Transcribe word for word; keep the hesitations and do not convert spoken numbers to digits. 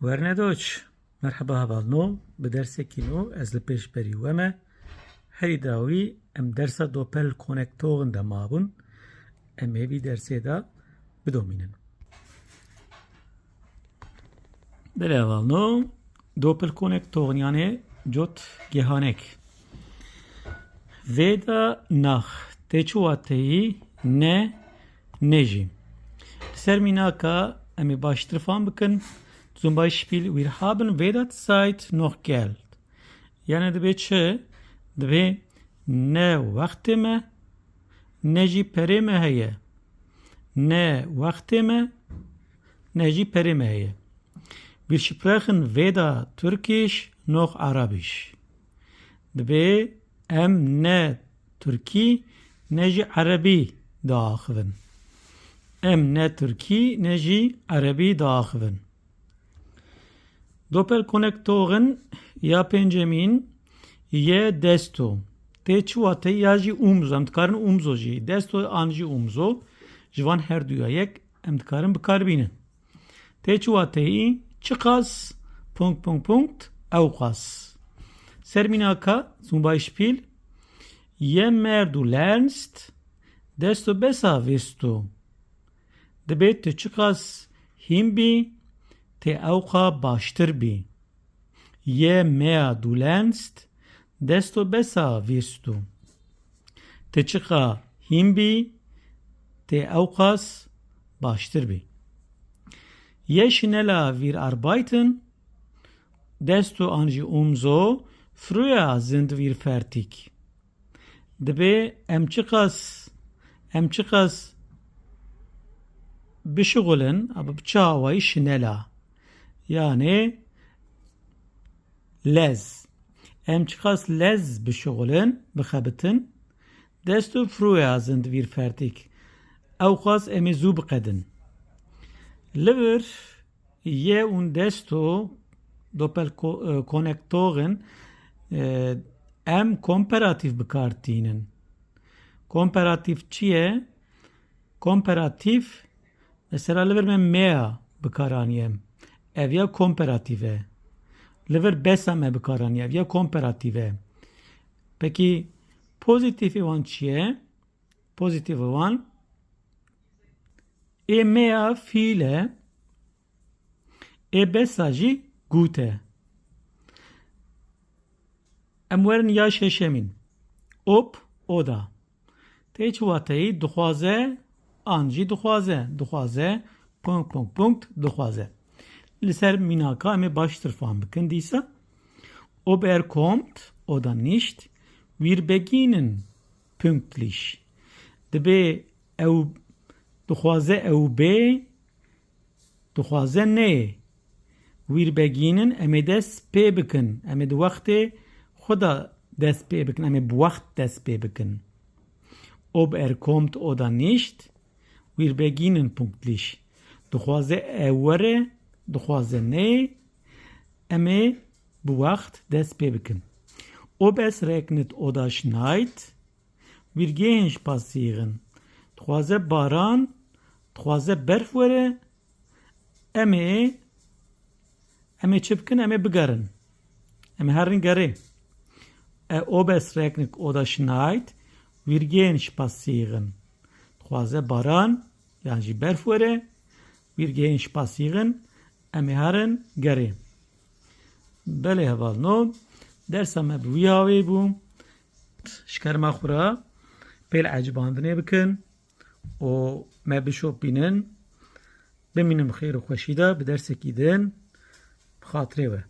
Wernedoç, merheba hevalno, bi dersekî nû ez li pêşberî we me. Herî dawî em dersa Doppelkonnektoren de mabûn. Em ê vî dersê de bidomînin. Belê hevalno, Doppelkonnektoren yanê cot gehanek. Weder nach, tê çi wateyî ne, ne jî. Li ser mînaka em ê baştir fam bikin. Zum Beispiel, wir haben weder Zeit noch Geld. Yani dibê çi? Dibê ne wextê me, ne jî perê me heye. Ne wextê me, ne jî perê me heye. Wir sprechen weder Türkisch noch Arabisch. Dibê em ne Tirkî ne jî Erebî diaxivin. Em ne Tirkî ne jî Erebî diaxivin. Doppelkonnektoren ya pêncemîn ye desto. Tê çi wate ya jî umzo. Em dikarin umzo jî. Desto an jî umzo. Ji van her duya yek em dikarin bi kar bînin. Tê çi wateyî, çiqas, Punkt, Punkt, Punkt, ewqas. Ser mînaka, zum Beispiel, je mehr du lernst, desto besser wirst du. Dibê tu çiqas hîn bî, tê ewqa baştir bî. Je mehr du lernst, desto besser wirst du. Tu çiqa hîn bî, tê ewqas baştir bî. Je schneller wir arbeiten, desto an jî umso früher sind wir fertig. Dibê em çiqas, em çiqas bişuxulin, aber bi çi awayî, schneller. Yani lez. Em çiqas lez bişuxulin, bixebitin, desto früher sind wir fertig. Ewqas em ê zû biqedin. Li vir je û desto Doppelkonnektoren, e, em komparatif bi kar tînin. Komparatif çi ye? Komparatif, mesela li vir me mehr bi kar aniye. Ev ya komparatif e. Li vir besser me bi kar aniye. Ev ya komparatif e. Pekî pozîtîfê wan çi ye? Pozîtîfê wan ê mehr viel e, ê besser jî gut e. Em werin ya şeşemîn. Ob, oder. Tê çi wateyî, dixwaze, an jî dixwaze. Dixwaze, Punkt, Punkt, Punkt, dixwaze. Li ser mînaka em ê baştir fam bikin dîsa. Ob er kommt oder nicht, wir beginnen pünktlich. Dibê ew dixwaze ew bê, dixwaze neyê. Wir beginnen, em ê dest pê bikin. Em ê di wextê xwe de dest pê bikin. Em ê bi wext dest pê bikin. Ob er kommt oder nicht, wir beginnen pünktlich. Dixwaze ew were, dixwaze neyê, em ê bi wext dest pê bikin. Ob es regnet oder schneit, wir gehen spazieren. Dixwaze baran, dixwaze berf were, em ê, em ê çi bikin? Em ê bigerin. Em ê herin gerê. E, ob es regnet oder schneit, wir gehen spazieren. Dixwaze baran, yan jî berf were, wir gehen spazieren, em ê herin gerê. Belê hevalno, dersa me bi wî awê bû. Ji kerema xwe re pêl ecibandinê bikin û me bişopînin. Bimînin bi xêr û xweşî de bi dersekî din. Bi xatirê we.